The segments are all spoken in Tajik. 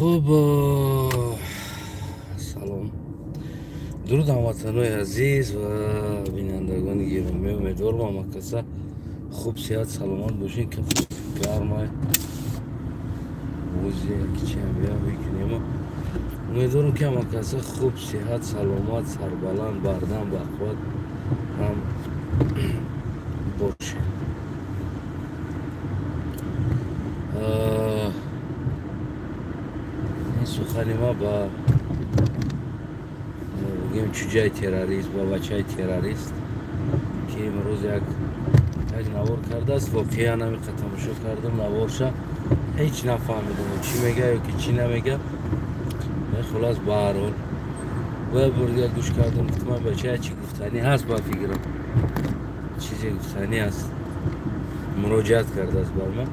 Хуб, салом, дуруд ҳамватанои азиз ва бинандагони гиромӣ. Умедворам ҳама каса хуб, сеҳат, саломат бошед. Гармай кичиам. Умедворам, ки ҳама каса хуб, сеҳат, саломат, сарбаланд, бардам, бақувват ҳам бошед. Ин сухани ма ба, бигем, чуҷаи террорист, ба бачаи террорист, ки имрӯз як навор кардааст. Воқеан ҳамиқа тамошо кардам наворша, ҳеҷ нафаҳмидам, чӣ мега ё ки чӣ намега. Хулас, баҳарҳол бояд бурдига гӯш кардам. Гуфтам, бача чӣ гуфтанӣ ҳаст, ба фикрам, чизе гуфтанӣ аст, муроҷиат кардааст бар ман.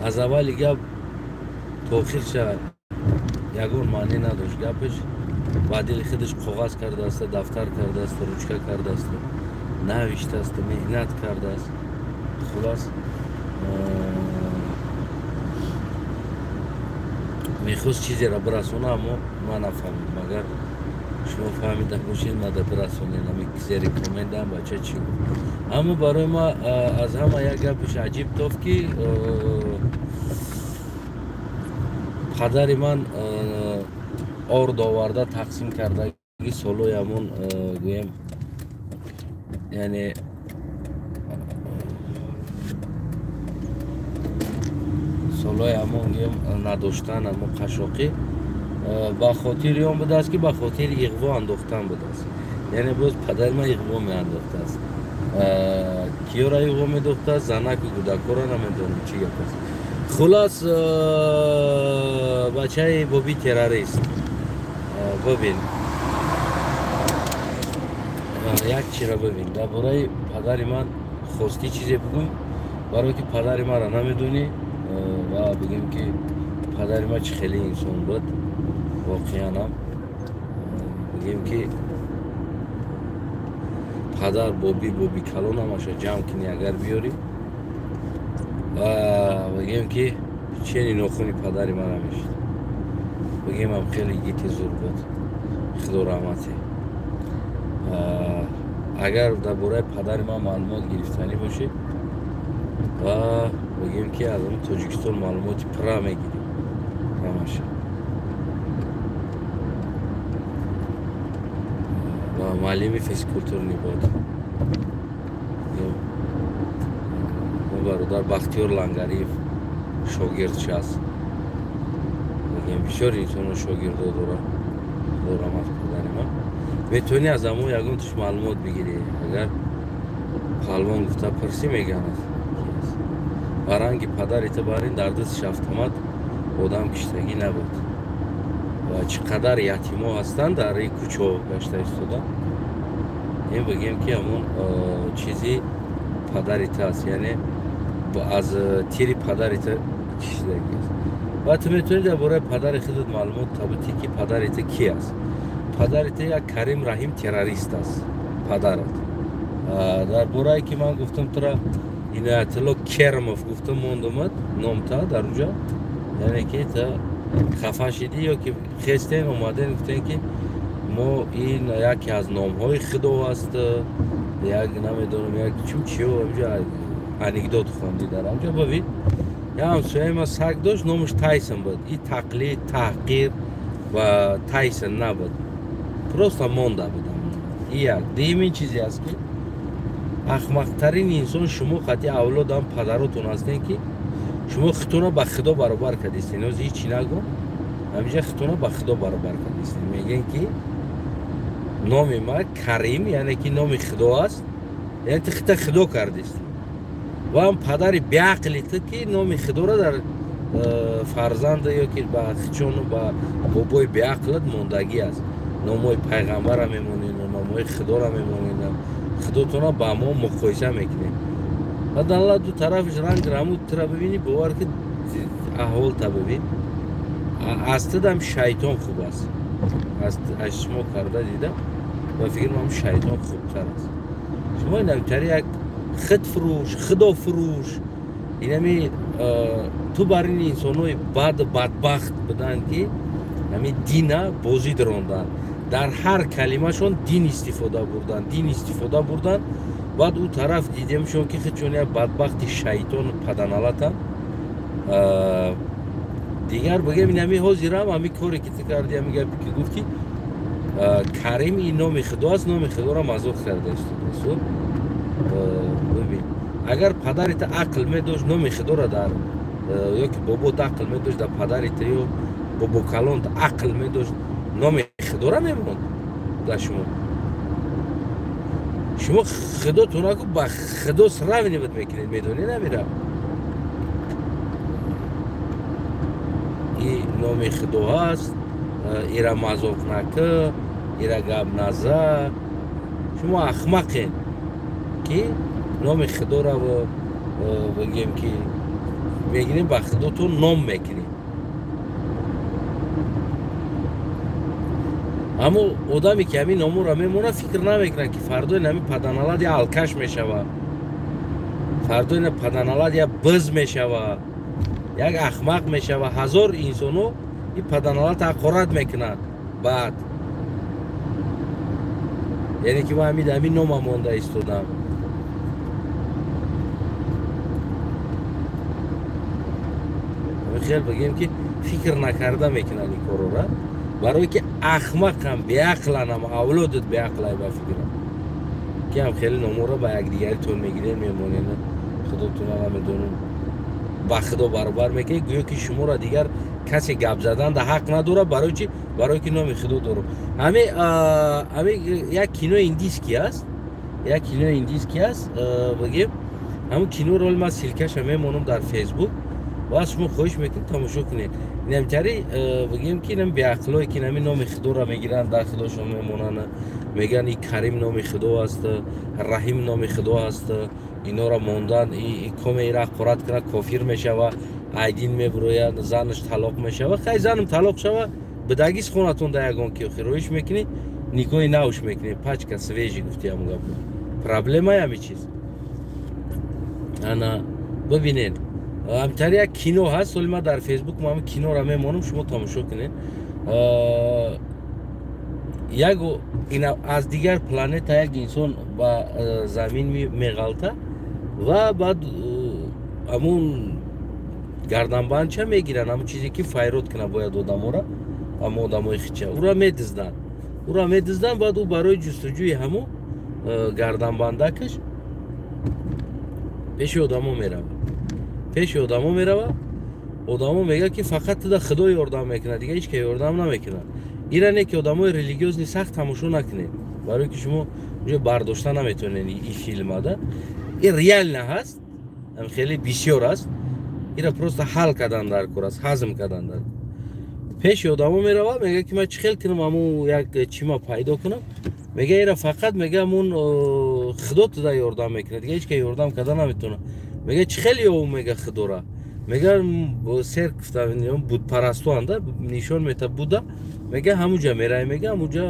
Аз аввали гап то охирша ягон маънӣ надошт гапаш. Ба дили худаш коғаз кардааст, дафтар кардааст, ручка кардааст, навиштааст, меҳнат кардааст. Хулас, мехост чизеро бирасона, аммо ман нафаҳмидам. Агар шумо фаҳмида бошед, мада бирасонед ами зери комментам, бача чӣ гуфт. Аммо барои ма аз ҳама як гапаш аҷиб тофт, ки падари ман орд оварда тақсим кардаги солҳои ҳамон, гӯем, яъне солҳои ҳамон, гӯем, надоштан, ҳамон қашоқӣ, ба хотири он будааст, ки ба хотири иғво андохтан будааст. Яъне боз падари ман иғво меандохтааст. Киёра иғво медохтааст? Занаку кӯдакҳоро? Намедонам, чӣ гап аст. Хулас, бачаи боби террорист, бибин, як чиро бибин. Дар бораи падари ман хостӣ чизе бигӯй, барое ки падари маро намедонӣ ва бигем, ки падари ман чӣ хеле инсон буд. Воқеанам, бигем, ки падар, боби, боби калон, ҳамаша ҷамъ кунӣ, агар биёрӣ, ва бигем, ки чени нохуни падари ман намешид. Бигем, хеле гити зур буд, худо раҳмате. Агар дар бораи падари ман маълумот гирифтанӣ бошед, ва бигем, ки аз Тоҷикистон маълумоти пурра мегирем ҳамаша. Ва муаллими физкультурный буд бародар Бахтиёр Лангариев, шогирдш аст. Бигем, бисёр инсоно шогирдо дора. Худо раҳмат падари ман. Метавонӣ аз ҳамон ягон туш маълумот бигирӣ. Агар палвон гуфта пурсӣ, меганад. Ба ранги падари ту барин дар дастиш автомат одам киштагӣ набуд. Ва чӣ қадар ятимо ҳастанд, дар ин кӯчо гашта истода. Ин, бигем, ки ҳамон чизи падари ту аст, яъне аз тири падари ту кишидагӣ аст. Ва ту метавонӣ дар бораи падари худат маълумот табутӣ, ки падари ту ки аст. Падари ту як Карим Раҳим террорист аст падарат. Дар борае ки ман гуфтам, тура Иноятулло Кермов гуфтам, мондумад номта дар уҷа, яъне ки та хафа шидӣ ё ки хестен омаден, гуфтен, ки мо ин яке аз номҳои худо аст, як намедонам, як чун чиё амҷа анекдот хондӣ дар амҷа. Бибин, як ҳамсояи ма саг дошт, номаш Тайсон буд. И тақлид, таҳқир ва Тайсон набуд, просто монда будам. И як дуюмин чизе аст, ки ахмақтарин инсон шумо қати авлодам падаротон ҳастем, ки шумо хитона ба худо баробар кардистен. Ҳоз ҳичи нагӯ, ҳамиҷа хитона ба худо баробар кардистен. Мегӯен, ки номи ма Карим, яъне ки номи худо аст, яъне ту хита худо кардистӣ. Ва ҳам падари беақли ту, ки номи худоро дар фарзанда ё ки ба хичону ба бобои беақлат мондагӣ аст. Номҳои пайғамбара мемонед, номҳои худоро мемонед, худотона ба мо муқоиса мекунед. Баъд алла ду тарафиш ранг рамуд тура бибинӣ, бовар ки аҳволта бибин, аз тудам шайтон хуб аст. Аз шумо карда дида, ба фикрам, шайтон хубтар аст. Шумо инамтари як худфурӯш, худофурӯш, Инами ту бар ин инсонҳои баду бадбахт буданд, ки ҳамин дина бозӣ даронданд, дар ҳар калимашон дин истифода бурданд, дин истифода бурданд. Баъд ӯ тараф дидемшон, ки худшон як бадбахти шайтону паданалатанд. Дигар бигем, инами ҳозирам ҳами коре ки ту кардӣ, ҳами гапе ки гуфтӣ, Карим ин номи худо аст, номи худоро мазоқ карда истодааст. Бибин, агар падари ту ақл медошт, номи худоро дар ё ки бобот ақл медошт, дар падари ту ё бобокалонт ақл медошт, номи худоро мемонд дар шумо. Шумо худотона ку ба худо сравнивать мекунед, медонед амира? И номи худо ҳаст, ира мазоқ накӣ, ира гап наза. Шумо ахмақен, ки номи худоро бигем, ки мегирем, ба худотон ном мекунем. Аммо одаме ки ҳамин номоро мемонад, фикр намекунад, ки фардо ин ҳамин паданалад я алкаш мешавад, фардо ин паданалад я биз мешавад, як ахмақ мешавад. Ҳазор инсоно ин паданалад ҳақорат мекунад. Баъд яъне ки ман ҳамин нома монда истодам. Хел бигем, ки фикр накарда мекунанд ин корора, барое ки ахмақам, беақланам, авлодат беақлай ба фикрам, ки ҳам хеле номоро ба якдигаритон мегирен, мемонен, худотона намедонам, ба худо баробар мекунед, гӯё ки шуморо дигар касе гап задан да ҳақ надорад. Барои чи? Барое ки номи худо дорам. Ҳами як кинои индийский аст, як кинои индийский аст, бигем, ҳамун киноро ман ссылка ша мемонам дар Фейсбук ва аз шумо хоҳиш мекунем, тамошо кунед. Инамтари бигем, ки инам беақлое, ки инами номи худоро мегиранд, дар худошон мемонанд, мегӯянд и Карим номи худо аст, Раҳим номи худо аст, инора мондан, коме ира ҳақорат кунад, кофир мешава, айдин мебурояд, занаш талоқ мешава. Хай, занам талоқ шава, бидагис хонатон да ягон ки охироиш мекунӣ, никоҳи навш мекунӣ, пачка свежий, гуфти ҳамун гап. Проблемаи ҳами чиз. Ана бибинед, ҳамтари як кино ҳаст, соли ман дар Фейсбук ҳамин киноро мемонам, шумо тамошо кунед. Як аз дигар планета як инсон ба замин меғалта ва баъд ҳамун гарданбандча мегиранд, ҳамун чизе ки файрод кунад бояд одаморо, ҳамон одамои хича ура медизданд, ура медизданд. Баъд ӯ барои ҷустуҷӯи ҳамун гарданбандакаш пеши одамо меравад, пеши одамо меравад. Одамо мегӯяд, ки фақат туда худо ёрдам мекунад, дигар ҳеч ка ёрдам намекунад. Ира не ки одамои религиозный сахт тамошо накунед, барое ки шумо уҷо бардошта наметавонед и филмада. И реально ҳаст, хеле бисёр аст, ира просто ҳал кардан дар кор аст, ҳазм кардан дар кор. Пеши одамо меравад, мегӯяд, ки ман чӣ хел кунам, ҳамун як чима пайдо кунам? Мега, ира фақат, мега, ҳамун худо туда ёрдам мекунад, дигар ҳеч ка ёрдам карда наметавонад. Мега, чӣ хел ёву, мега, худора? Мега, церковь будпарастуанда нишон мета буда, мега, ҳамуҷа мерай, мега, ҳамуҷа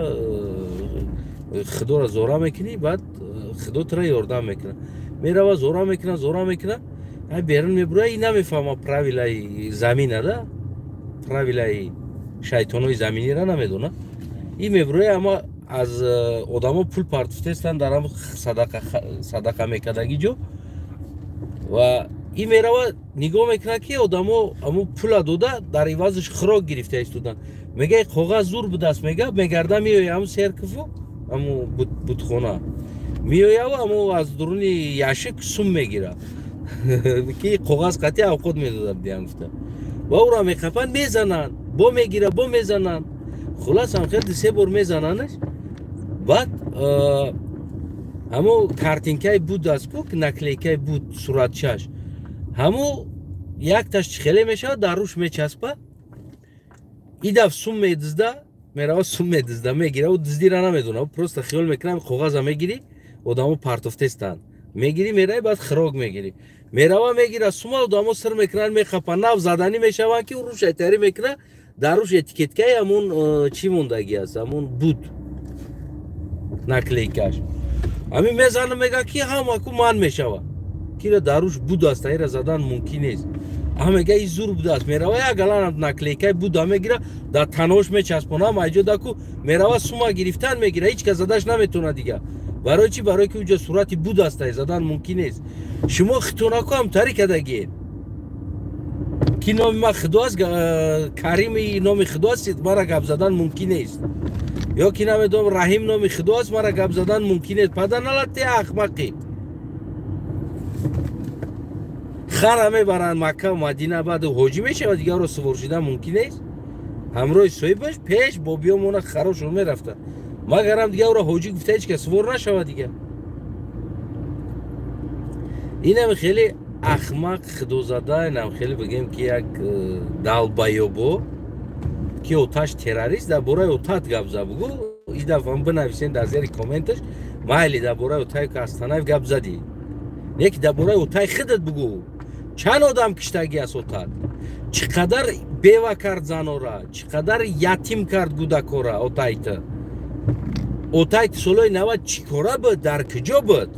худоро зора мекунӣ, баъд худо тура ёрдам мекунад. Мерава, зора мекунад, зора мекунад, берун мебура, и намефаҳма правилаи замина да, правилаи шайтонои заминира намедонад. И мебуроя, ама аз одамо пул партуфтестанд дар ҳам садақа мекардаги ҷо, ва и мерава, нигоҳ мекунад, ки одамо ҳамун пула дода, дар ивазаш хӯрок гирифта истоданд. Мега, қоғаз зур будааст, мега, мегарда, меоя ҳамун церковь у, ҳамун будхона меояву ҳамун аз дуруни яшик сум мегирад, ки қоғаз қатъи авқот медодад диям гуфта, ва ӯро меқапанд, мезананд, бо мегира, бо мезананд. Хулас, ҳам хел се бор мезананаш. Баъд ҳамун картинка и буд аст ку, наклейка и буд, суратчаш ҳамун якташ хеле мешавад, дар рӯш мечаспад. И даф сум медизда, мерава, сум медизда, мегира. Ӯ диздира намедона, просто хиёл мекунам, қоғаза мегирӣ, одамо партофтестанд, мегирӣ, меравӣ, баъд хӯрок мегирӣ. Мерава, мегира сума, одамо сир мекунанд, мехапанд, нав заданӣ мешаванд, ки рӯш айтарӣ мекунад, дар рӯш этикетка и ҳамун чӣ мондагӣ аст, ҳамун буд, наклейка ш. Ҳамин мезана, мега, ки ҳама ку ман мешава, Кира даруш будаст, ира задан мумкин нест. А мега и зур будаст. Мерава як галан наклейкаи буда мегира, дар танош мечаспона, майҷо даку мерава сума гирифтан мегира, ҳеҷ кас задаш наметона дига. Барои чӣ? Барои ки уҷа сурати будаст, задан мумкин нест. Шумо хитонаку ҳамтарӣ кардагиед. Ки номи ман Худо аст, Карими номи Худо аст, мара гап задан мумкин нест. Ё ки намедонам Раҳим номи Худо аст, мара гап задан мумкин нест. Паданалати ахмақӣ. Хара мебаранд Макка ва Мадина, баъд ҳоҷӣ мешавад, дигарро сувор шудан мумкин нест. Ҳамроҳи соҳибаш пеш бобиёмона харошон мерафтанд. Магарам дига ӯро ҳоҷӣ гуфта ҳеҷ кас сувор нашавад дига. Инам хеле ахмақ худозада, инам хеле бигем ки як далбаёбо ки оташ террорист, дар бораи отат гап зад. Бугу ин дафъа бинависен дар зери комменташ, майли дар бораи отай Астанаев гап задӣ, не ки дар бораи отай худат бугу. Чанд одам киштагӣ аст отат? Чӣ қадар бева кард занора, чӣ қадар ятим кард гудакора отайта. Отайт солҳои 90 чӣ кора буд, дар куҷо буд?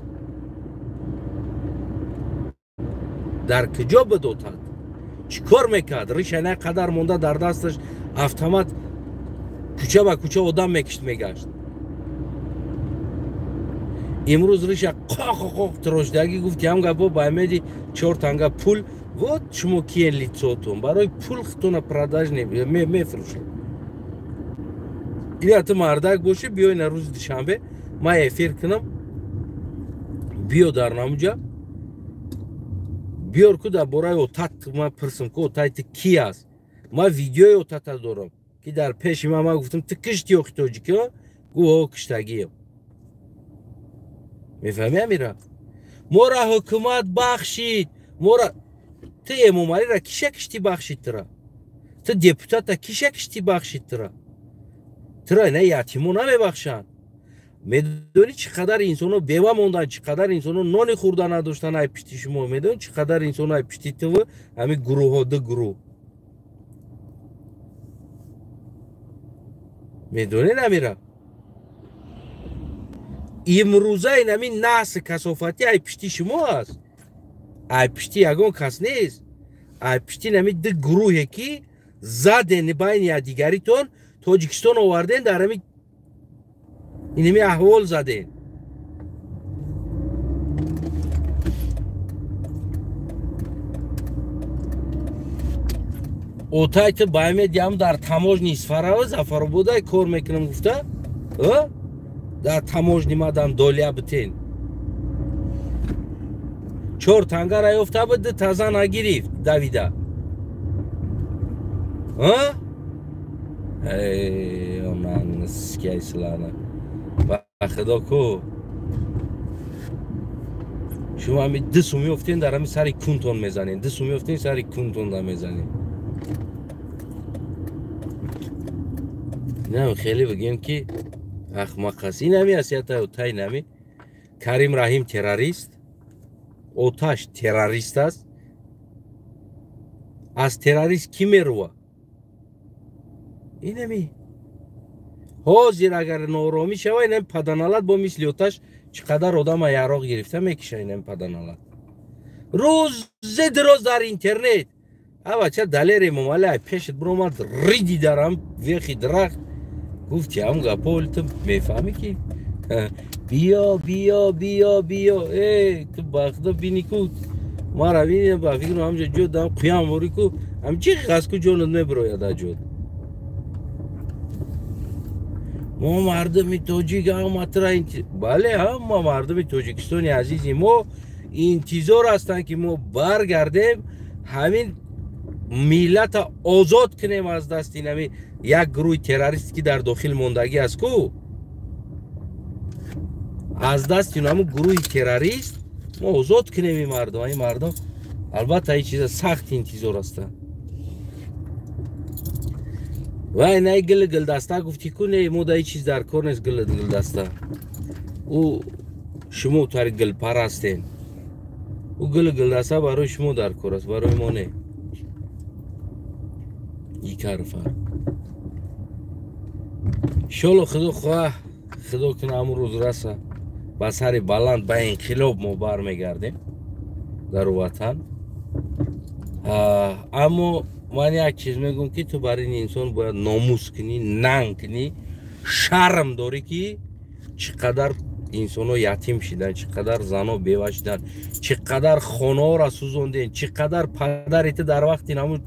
Дар куҷо буд отат? Чӣ кор мекард? Риша на қадар монда дар дасташ автомат, кӯча ба кӯча одам мекишт мегашт. Имрӯз риша қоқ-қоқ тирошдагӣ гуфт ки ҳам гапо ба амеди 4 танга пул. Вот шумо киен лицотон, барои пул хитона продаж мефурӯшед. Ина ту мардак бошӣ, биёй на рӯзи душанбе ман эфир кунам, биё дар намуҷа, биёр ку дар бораи отат ман пурсам ку отай ту ки аст. Ман видеои отата дорам ки дар пеши ман гуфтам ту кишти ё тоҷикӣ? Гуфт о киштагием. Мефаҳмӣ амира? Мора ҳукумат бахшид, мора ту Эмомалиро киша кишти бахшид тура? Ту депутата киша кишти бахшид тура? Тура ина ятимо намебахшанд. Медонӣ чӣ қадар инсонҳо бева монданд, чӣ қадар инсонҳо нони хӯрда надоштанд ай пишти шумо? Медонӣ чӣ қадар инсонҳо ай пишти ту ҳамин гурӯҳҳо, ду гурӯҳ? Медонед амира? Имрӯза ин ҳамин насли касофатӣ ай пишти шумо аст, ай пишти ягон кас нест, ай пишти ҳамин ду гурӯҳе ки заден байни якдигаритон Тоҷикистон оварден, дар ҳамин инами аҳвол заден. Отай ту баъмед ям дар таможни Исфарава Зафарободай кор мекунам гуфта, дар таможни мадам долия битен. 4 тангара ёфта буд, ду таза нагирифт давида. Эй, онан скайслана. Ба худо ку. Шумо ҳами 2 сум ёфтен, дар ҳами сари кунтон мезанен. 2 сум ёфтен, сари кунтон да мезанен. Инам хеле бигем ки ахмақ аст. Ин ҳами асията тай нами. Карим Раҳим террорист, оташ террорист аст. Аз террорист кӣ мерува? Инами ҳозир агар нооромӣ шава, инами паданалат бо мисли оташ чӣ қадар одама яроқ гирифта мекиша. Инами паданалат рӯзе дироз дар интернет авача Далер Эмомалӣ ай пешат биромад, риди дарам вехи дарахт, гуфти ҳам гапо ту мефаҳмӣ ки биё биё биё биё, э ту ба худо бини ку мара бини, ба фикру ҳамҷо ҷо дам қиям ворӣ ку ҳам чӣ қас ку ҷонат мебирояд аз ҷод. Мо мардуми тоҷик ҳама тура, бале, ҳама мардуми Тоҷикистони азизи мо интизор ҳастанд ки мо баргардем, ҳамин миллата озод кунем аз дасти инами як гурӯҳи террорист ки дар дохил мондагӣ аст ку. Аз дасти инаму гурӯҳи террорист мо озод кунем ин мардум. Ин мардум албатта ин чиза сахт интизор ҳастанд. Вай най гили гилдаста гуфти ку не, мо да ин чиз дар кор нест. Гили гилдаста ӯ шумо тари гилпарастен, ӯ гили гилдаста барои шумо дар кор аст, барои мо не. Икарфар иншолло худо хоҳ, худо куна ҳамун рӯз раса, ба сари баланд ба инқилоб мо бармегардем. Дар ватан. Аммо ман як чиз мегӯм, ки ту бар ин инсон бояд номус кунӣ, нанг кунӣ, шарм дорӣ, ки чӣ қадар инсонҳо ятим шиданд, чӣ қадар занҳо бева шиданд, чӣ қадар хонаҳоро сӯзондем, чӣ қадар падари ту дар вақти ҳамун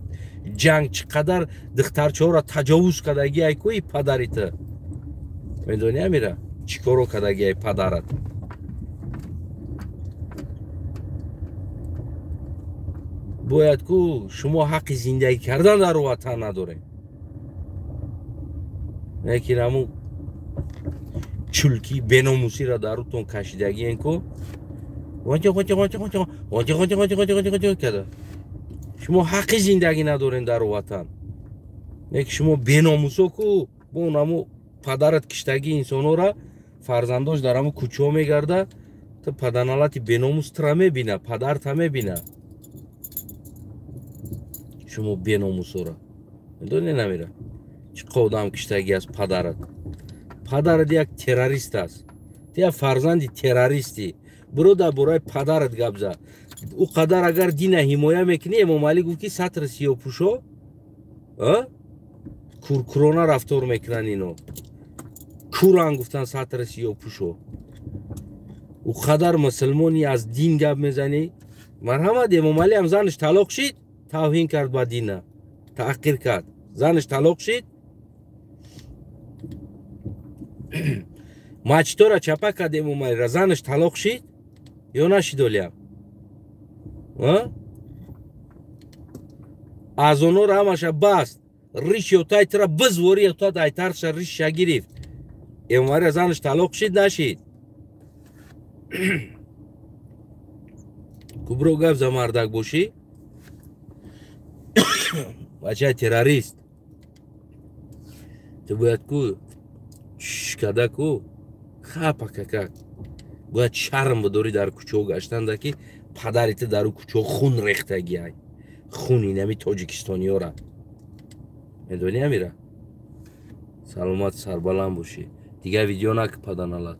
ҷанг чӣ қадар духтарчаҳоро таҷовуз кардагӣ, ай кӯи падари ту. Медонӣ, Амира, чӣ коро кардагӣ ай падарат? Бояд ку шумо ҳаққи зиндагӣ кардан дар ватан надорем. Лекин ҳамун чулки беномусиро дар рӯтон кашидагиен ку када. Шумо ҳаққи зиндагӣ надорем дар ватан. Лекин шумо беномусо ку бо ҳамун падарат киштагии инсонҳоро, фарзандош дар ҳамун кӯчаҳо мегарда, ту паданалати беномус тура мебина, падарта мебина. Шумо беномусора медонӣ, намира, чӣ одам киштагӣ аст падарат? Падарат як террорист аст, ту як фарзанди террористӣ. Биро дар бораи падарат гап зад. Ӯ қадар агар дина ҳимоя мекунӣ, Эмомалӣ гуфт, ки сатри сиёҳпӯшо куркурона рафтор мекунанд, ино куран гуфтан сатри сиёҳпӯшо. Ӯ қадар мусулмонӣ, аз дин гап мезанӣ. Марҳамат, Эмомалӣ ҳам занаш талоқ шид, тавҳин кард ба дина, таҳқир кард. Занаш талоқ шид, мачтора чапа кард Эмомалира, занаш талоқ шид ё нашид олиям? Аз онҳоро ҳамаша баст, риш ётай тира бизвори ётад, айтарша ришша гирифт. Эмомалира занаш талоқ шид, нашид? Кубро гап за мардак бошӣ, бачаи террорист. Ту бояд ку шкада ку хапакакак бояд шарм бидорӣ дар кӯчаҳо гаштанда, ки падари ту дар кӯчаҳо хун рехтагиай, хуни нами тоҷикистониёра. Медонӣ, Амира? Саломат, сарбаланд бошӣ. Дигар видео нак, паданалат.